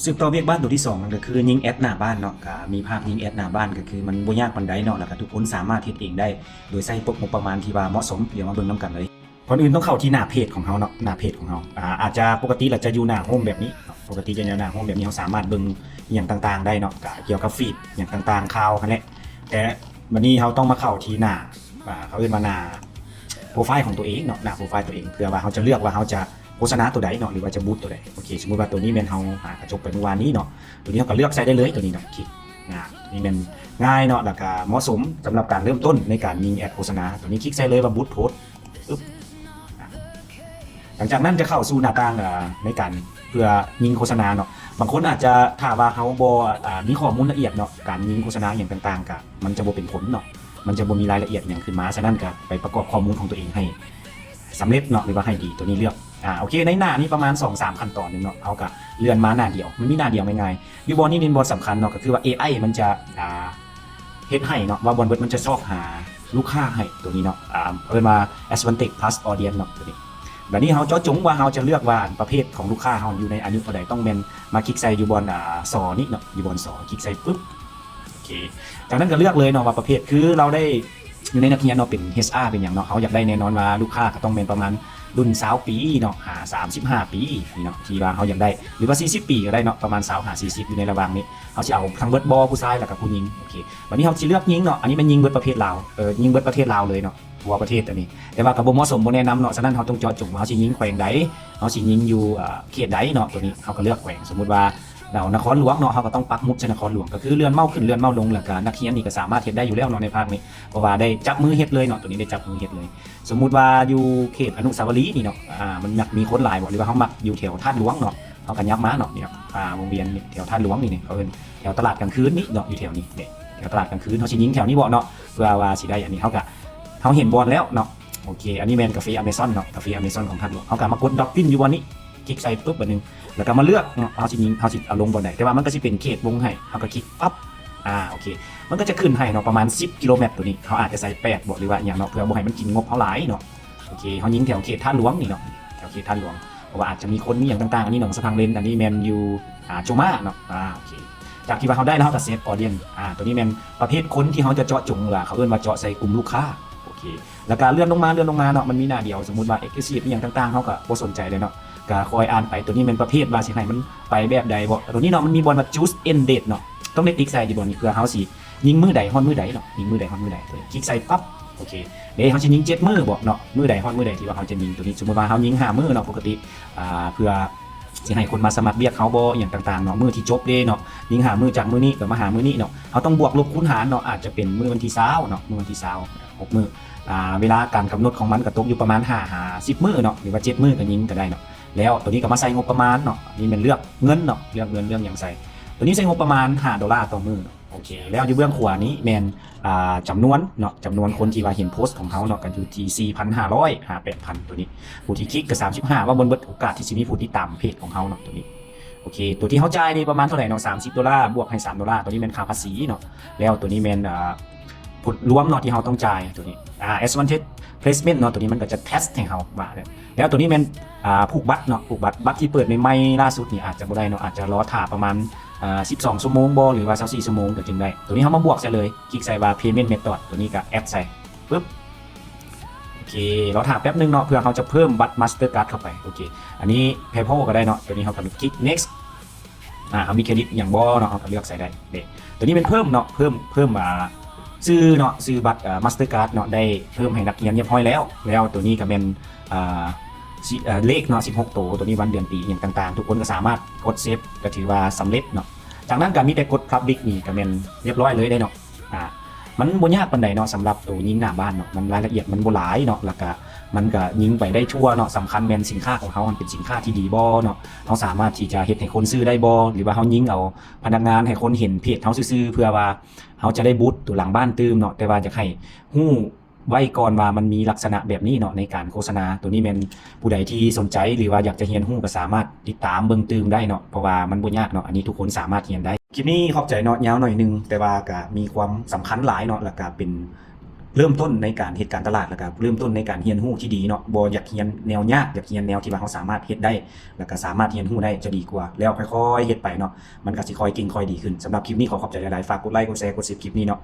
ສືບຕໍ່ວຽກບ້ານໂຕທີສອງ ນັ້ນກໍຄືຍິງແອັດໜ້າບ້ານເນາະ. ກໍມີພາບຍິງແອັດໜ້າບ້ານ ກໍຄືມັນບໍ່ຍາກປານໃດເນາະ ແລ້ວກໍທຸກຄົນສາມາດເຮັດເອງໄດ້ ໂດຍໃຊ້ງົບປະມານທີ່ວ່າເໝາະສົມ. ດຽວມາເບິ່ງນຳກັນເລີຍ. ກ່ອນອື່ນຕ້ອງເຂົ້າທີ່ໜ້າເພຈຂອງເຮົາເນາະ, ໜ້າເພຈຂອງເຮົາ ອາ ອາດຈະປົກກະຕິລະຈະຢູ່ໜ້າໂຮມແບບນີ້ເນາະ, ປົກກະຕິຈະຢູ່ໜ້າໂຮມແບບນີ້ ເຮົາສາມາດເບິ່ງອີ່ຫຍັງຕ່າງໆໄດ້ເນາະ, ກໍກ່ຽວກັບຟີດຫຍັງຕ່າງໆ ຂ່າວຫັ້ນແຫຼະ. ແຕ່ບັດນີ້ເຮົາຕ້ອງມາເຂົ້າທີ່ໜ້າ ອ່າ ເຂົາເອີ້ນວ່າໜ້າໂປຣໄຟລ໌ຂອງຕົວເອງເນາະ, ໜ້າໂປຣໄຟລ໌ຕົວເອງ ເພື່ອວ່າເຮົາຈະເລືອກວ່າເຮົາຈະໂຄສະນາຕົວໃດເນາະ ຫຼືວ່າຈະບູດຕົວໃດ. ໂອເຄ ສົມມຸດວ່າຕົວນີ້ແມ່ນເຮົາຫາກະຈົບໄປມື້ວານນີ້ເນາະ, ຕົວນີ້ເຮົາກໍເລືອກໃສ່ໄດ້ເລີຍ ຕົວນີ້ເນາະ. ຄລິກ ອ່າ ນີ້ແມ່ນງ່າຍເນາະ ແລ້ວກໍເໝາະສົມສຳລັບການເລີ່ມຕົ້ນໃນການຍິງແອັດໂຄສະນາ. ຕົວນີ້ຄລິກໃສ່ເລີຍວ່າບູດໂພສ ປຶບ ອ່າ ຫຼັງຈາກນັ້ນຈະເຂົ້າສູ່ໜ້າຕ່າງ ເອີ ໃນການເພື່ອຍິງໂຄສະນາເນາະ. ບາງຄົນອາດຈະ ຖ້າວ່າເຮົາບໍ່ ອ່າ ມີຂໍ້ມູນລະອຽດເນາະ, ການຍິງໂຄສະນາອີ່ຫຍັງຕ່າງໆ ກະມັນຈະບໍ່ເປັນຜົນເນາະ, ມັນຈະບໍ່ມີລາຍລະອຽດຫຍັງຂຶ້ນມາ. ສະນັ້ນກະໄປປະກອບຂໍ້ມູນຂອງຕົວເອງໃຫ້ສຳເລັດເນາະ ຫຼືວ່າໃຫ້ດີ. ຕົວນີ້ເລືອກ ອ່າ ໂອເຄ ໃນໜ້ານີ້ປະມານສອງສາມຂັ້ນຕອນໜຶ່ງເນາະ, ເຮົາກະເລື່ອນມາໜ້າດຽວ, ມັນມີໜ້າດຽວງ່າຍໆ. ຢູ່ບ່ອນນີ້ແມ່ນບ່ອນສຳຄັນເນາະ, ກໍຄືວ່າ ເອໄອ ມັນຈະ ອ່າ ເຮັດໃຫ້ເນາະ ວ່າບອດເບິດມັນຈະຊອກຫາລູກຄ້າໃຫ້ຕົວນີ້ເນາະ, ອ່າ ເອີ້ນວ່າ Advantage Plus Audience ເນາະ ຕົວນີ້. ບາດນີ້ເຮົາເຈາະຈົງວ່າເຮົາຈະເລືອກວ່າປະເພດຂອງລູກຄ້າເຮົາຢູ່ໃນອາຍຸເທົ່າໃດ, ຕ້ອງແມ່ນມາຄລິກໃສ່ຢູ່ບ່ອນ ອ່າ ສໍນີ້ເນາະ, ຢູ່ບ່ອນສໍ ຄລິກໃສ່ປຶບ ໂອເຄ ຈາກນັ້ນກໍເລືອກເລີຍເນາະວ່າປະເພດ ຄືລາວໄດ້ຢູ່ໃນນັກຮຽນເນາະ ເປັນ ເອດ ເປັນຫຍັງເນາະ, ເຮົາຢາກໄດ້ແນ່ນອນວ່າລູກຄ້າກໍຕ້ອງແມ່ນປະມານລຸ້ນຊາວປີເນາະ ຫາສາມສິບຫ້າປີນີ້ເນາະ, ທີ່ວ່າເຮົາຢາກໄດ້ ຫຼືວ່າສີ່ສິບປີກໍໄດ້ເນາະ, ປະມານຊາວຫາສີ່ສິບ ຢູ່ໃນລະຫວ່າງນີ້. ເຮົາຊິເອົາທັງເບິດບໍ່ ຜູ້ຊາຍແລ້ວກໍຜູ້ຍິງ. ໂອເຄ ບາດນີ້ເຮົາຊິເລືອກຍິງເນາະ, ອັນນີ້ແມ່ນຍິງເບິດປະເພດລາວ ເອີ ຍິງເບິດປະເທດລາວເລີຍເນາະ, ທົ່ວປະເທດ ອັນນີ້ ແຕ່ວ່າກໍບໍ່ເໝາະສົມ ບໍ່ແນະນຳເນາະ. ສະນັ້ນເຮົາຕ້ອງເຈາະຈົງວ່າເຮົາຊິຍິງແຂວງໃດ, ເຮົາຊິຍິງຢູ່ ເອີ ເຂດໃດເນາະ. ຕົວນີ້ເຮົາກໍເລືອກແຂວງ, ສົມມຸດວ່າເຮົານະຄອນຫຼວງເນາະ, ເຮົາກໍຕ້ອງປັກໝຸດໃສ່ນະຄອນຫຼວງ, ກໍຄືເລື່ອນເມົ້າຂຶ້ນເລື່ອນເມົ້າລົງ. ແລ້ວກໍນັກຮຽນນີ້ກໍສາມາດເຮັດໄດ້ຢູ່ແລ້ວເນາະໃນພາກນີ້, ເພາະວ່າໄດ້ຈັບມືເຮັດເລີຍເນາະ, ຕົວນີ້ໄດ້ຈັບມືເຮັດເລີຍ. ສົມມຸດວ່າຢູ່ເຂດອະນຸສາວະລີນີ້ເນາະ, ອ່າ ມັນມັກມີຄົນຫຼາຍບໍ ຫຼືວ່າເຮົາມັກຢູ່ແຖວທາດຫຼວງເນາະ, ເຮົາກໍຫຍັບມາເນາະ, ນີ້ເນາະ ອ່າ ວົງວຽນນີ້ ແຖວທາດຫຼວງນີ້ ເຂົາເອີ້ນແຖວຕະຫຼາດກາງຄືນນີ້ເນາະ, ຢູ່ແຖວນີ້ເດ້ ແຖວຕະຫຼາດກາງຄືນ. ເຮົາຊິຍິງແຖວນີ້ບໍເນາະ, ເພື່ອວ່າຊິໄດ້ອັນນີ້. ເຮົາກໍ ເຮົາເຫັນບ່ອນແລ້ວເນາະ. ໂອເຄ ອັນນີ້ແມ່ນກາເຟອາເມຊອນເນາະ, ກາເຟອາເມຊອນຂອງທາດຫຼວງ. ເຮົາກໍມາກົດດຣອບປິ້ນຢູ່ບ່ອນນີ້, ຄລິກໃສ່ປຶບ ບາດໜຶ່ງ ແລ້ວກໍມາເລືອກເນາະ, ເຮົາຊິຍິງ ເຮົາຊິເອົາລົງບ່ອນໃດ, ແຕ່ວ່າມັນກໍຊິເປັນເຂດວົງໃຫ້. ເຮົາກໍຄລິກປັບ ອາ ໂອເຄ ມັນກໍຈະຂຶ້ນໃຫ້ເນາະ ປະມານສິບກິໂລແມັດ. ຕົວນີ້ເຮົາອາດຈະໃສ່ແປດບໍ ຫຼືວ່າອີ່ຫຍັງເນາະ, ເພື່ອບໍ່ໃຫ້ມັນກິນງົບເຮົາຫຼາຍເນາະ. ໂອເຄ ເຮົາຍິງແຖວເຂດທາດຫຼວງນີ້ເນາະ, ແຖວເຂດທາດຫຼວງ ເພາະວ່າອາດຈະມີຄົນມີຫຍັງຕ່າງໆ. ອັນນີ້ໜອງສະພັງເລນ, ອັນນີ້ແມ່ນຢູ່ ອາ ໂຈມາເນາະ. ອາ ໂອເຄ ຈາກທີ່ວ່າເຮົາໄດ້ແລ້ວ ເຮົາກໍເຊບອອດຽນ. ອາ ຕົວນີ້ແມ່ນປະເພດຄົນທີ່ເຮົາຈະເຈາະຈົງ ຫຼືວ່າເຂົາເອີ້ນວ່າເຈາະໃສ່ກຸ່ມລູກຄ້າ. ໂອເຄ ແລ້ວກໍເລື່ອນລົງມາ ເລື່ອນລົງມາເນາະ, ມັນມີໜ້າດຽວ. ສົມມຸດວ່າ Exclusive ອີ່ຫຍັງຕ່າງໆ ເຮົາກໍບໍ່ສົນໃຈເລີຍເນາະ, ກໍຄອຍອ່ານໄປ. ຕົວນີ້ແມ່ນປະເພດວ່າຊິໃຫ້ມັນໄປແບບໃດບໍ. ຕົວນີ້ເນາະ ມັນມີບ່ອນວ່າ Choose End Date ເນາະ, ຕ້ອງໄດ້ຕິກໃສ່ຢູ່ບ່ອນນີ້ ເພື່ອເຮົາຊິຍິງມື້ໃດຮອດມື້ໃດເນາະ, ຍິງມື້ໃດຮອດມື້ໃດ. ຕົວນີ້ຄລິກໃສ່ປັບ ໂອເຄ ເດ ເຮົາຊິຍິງເຈັດມື້ບໍເນາະ, ມື້ໃດຮອດມື້ໃດທີ່ວ່າເຮົາຈະຍິງ. ຕົວນີ້ສົມມຸດວ່າເຮົາຍິງຫ້າມື້ເນາະ, ປົກກະຕິ ອ່າ ເພື່ອ ຊິໃຫ້ຄົນມາສະໝັກວຽກເຮົາບໍ ອີ່ຫຍັງຕ່າງໆເນາະ, ມື້ທີ່ຈົບເດ້ເນາະ, ຍິງຫ້າມື້ ຈາກມື້ນີ້ກໍມາຫາມື້ນີ້ເນາະ. ເຮົາຕ້ອງບວກລົບຄູນຫານເນາະ, ອາດຈະເປັນມື້ວັນທີຊາວເນາະ, ມື້ວັນທີຊາວ ຫົກມື້. ອາ ເວລາການກຳນົດຂອງມັນກໍຕົກຢູ່ປະມານຫ້າຫາສິບມື້ເນາະ, ຫຼືວ່າເຈັດມື້ກໍຍິງກໍໄດ້ເນາະ. ແລ້ວຕົວນີ້ກໍມາໃສ່ງົບປະມານເນາະ, ນີ້ແມ່ນເລືອກເງິນເນາະ, ເລືອກເງິນເລື່ອງຫຍັງໃສ່. ຕົວນີ້ໃສ່ງົບປະມານຫ້າໂດລາຕໍ່ມື້. ໂອເຄ ແລ້ວຢູ່ເບື້ອງຂວານີ້ແມ່ນ ອ່າ ຈຳນວນເນາະ, ຈຳນວນຄົນທີ່ວ່າເຫັນໂພສຂອງເຮົາເນາະ ກໍຢູ່ທີ່ສີ່ພັນຫ້າຮ້ອຍຫາແປດພັນ. ຕົວນີ້ຜູ້ທີ່ຄລິກກໍສາມສິບຫ້າ, ວ່າບໍ່ເບິດໂອກາດທີ່ຊິມີຜູ້ຕິດຕາມເພຈຂອງເຮົາເນາະ. ຕົວນີ້ ໂອເຄ ຕົວທີ່ເຮົາຈ່າຍນີ້ປະມານເທົ່າໃດເນາະ, ສາມສິບໂດລາ ບວກໃຫ້ສາມໂດລາ. ຕົວນີ້ແມ່ນຄ່າພາສີເນາະ, ແລ້ວຕົວນີ້ແມ່ນ ອ່າ ຜົນລວມເນາະທີ່ເຮົາຕ້ອງຈ່າຍ. ຕົວນີ້ ອ່າ Advantage Placement ເນາະ, ຕົວນີ້ມັນກໍຈະ test ໃຫ້ເຮົາວ່າ ແລ້ວຕົວນີ້ແມ່ນ ອ່າ ຜູກບັດເນາະ, ຜູກບັດ ບັດທີ່ເປີດໃໝ່ໆ ລ່າສຸດນີ້ອາດຈະບໍ່ໄດ້ເນາະ, ອາດຈະລໍຖ້າປະມານ ອ່າ ສິບສອງຊົ່ວໂມງບໍ ຫຼືວ່າຊາວສີ່ຊົ່ວໂມງກໍຈຶ່ງໄດ້. ຕົວນີ້ເຮົາມາບວກໃສ່ເລີຍ, ຄລິກໃສ່ວ່າ Payment Method ຕົວນີ້ກໍ add ໃສ່ ປຶບ ໂອເຄ ລໍຖ້າແປັບໜຶ່ງເນາະ ເພື່ອເຮົາຈະເພີ່ມບັດ Mastercard ເຂົ້າໄປ. ໂອເຄ ອັນນີ້ PayPal ກໍໄດ້ເນາະ, ຕົວນີ້ເຮົາກໍຄລິກ Next. ອາ ເຮົາມີເຄຣດິດຫຍັງບໍ່ເນາະ, ເຮົາກໍເລືອກໃສ່ໄດ້ເດ້. ຕົວນີ້ແມ່ນເພີ່ມເນາະ, ເພີ່ມ ເພີ່ມ ອາ ຊື່ເນາະ, ຊື່ບັດ ອາ Mastercard ເນາະ ໄດ້ເພີ່ມໃຫ້ນັກຮຽນຮຽບຮ້ອຍແລ້ວ. ແລ້ວຕົວນີ້ກໍແມ່ນ ອາ ຊິ ເອີ ເລກເນາະ ສິບຫົກໂຕ, ຕົວນີ້ວັນເດືອນປີຫຍັງຕ່າງໆ ທຸກຄົນກໍສາມາດກົດ Save ກໍຖືວ່າສຳເລັດເນາະ. ຈາກນັ້ນກໍມີແຕ່ກົດ Publish ນີ້ກໍແມ່ນຮຽບຮ້ອຍເລີຍເດ້ເນາະ. ອາ ມັນບໍ່ຍາກປານໃດເນາະ ສຳລັບໂຕຍິງໜ້າບ້ານເນາະ, ມັນລາຍລະອຽດມັນບໍ່ຫຼາຍເນາະ, ແລ້ວກະມັນກະຍິງໄປໄດ້ທົ່ວເນາະ. ສຳຄັນແມ່ນສິນຄ້າຂອງເຮົາຫັ້ນເປັນສິນຄ້າທີ່ດີບໍ່ເນາະ, ເຮົາສາມາດທີ່ຈະເຮັດໃຫ້ຄົນຊື້ໄດ້ບໍ່ ຫຼືວ່າເຮົາຍິງເອົາພະນັກງານໃຫ້ຄົນເຫັນເພຈເຮົາຊື່ໆ ເພື່ອວ່າເຮົາຈະໄດ້ບູດໂຕຫຼັງບ້ານຕື່ມເນາະ. ແຕ່ວ່າຢາກໃຫ້ຮູ້ໄວ້ກ່ອນວ່າມັນມີລັກສະນະແບບນີ້ເນາະ ໃນການໂຄສະນາ. ໂຕນີ້ແມ່ນຜູ້ໃດທີ່ສົນໃຈ ຫຼືວ່າຢາກຈະຮຽນຮູ້ ກໍສາມາດຕິດຕາມເບິ່ງຕື່ມໄດ້ເນາະ, ເພາະວ່າມັນບໍ່ຍາກເນາະ, ອັນນີ້ທຸກຄົນສາມາດຮຽນໄດ້. ຄລິບນີ້ຂອບໃຈເນາະ, ຍາວໜ້ອຍໜຶ່ງ ແຕ່ວ່າກະມີຄວາມສຳຄັນຫຼາຍເນາະ, ແລ້ວກະເປັນ ເລີ່ມຕົ້ນໃນການເຮັດການຕະຫຼາດ ແລ້ວກໍເລີ່ມຕົ້ນໃນການຮຽນຮູ້ທີ່ດີເນາະ. ບໍ່ຢາກຮຽນແນວຍາກ, ຢາກຮຽນແນວທີ່ວ່າເຮົາສາມາດເຮັດໄດ້ ແລ້ວກໍສາມາດຮຽນຮູ້ໄດ້ຈະດີກວ່າ. ແລ້ວຄ່ອຍໆເຮັດໄປເນາະ, ມັນກໍຊິຄ່ອຍເກັ່ງຄ່ອຍດີຂຶ້ນ. ສຳລັບຄລິບນີ້ຂໍຂອບໃຈຫຼາຍໆ. ຝາກກົດໄລ ກົດແຊ ກົດເຊບຄລິບນີ້ເນາະ.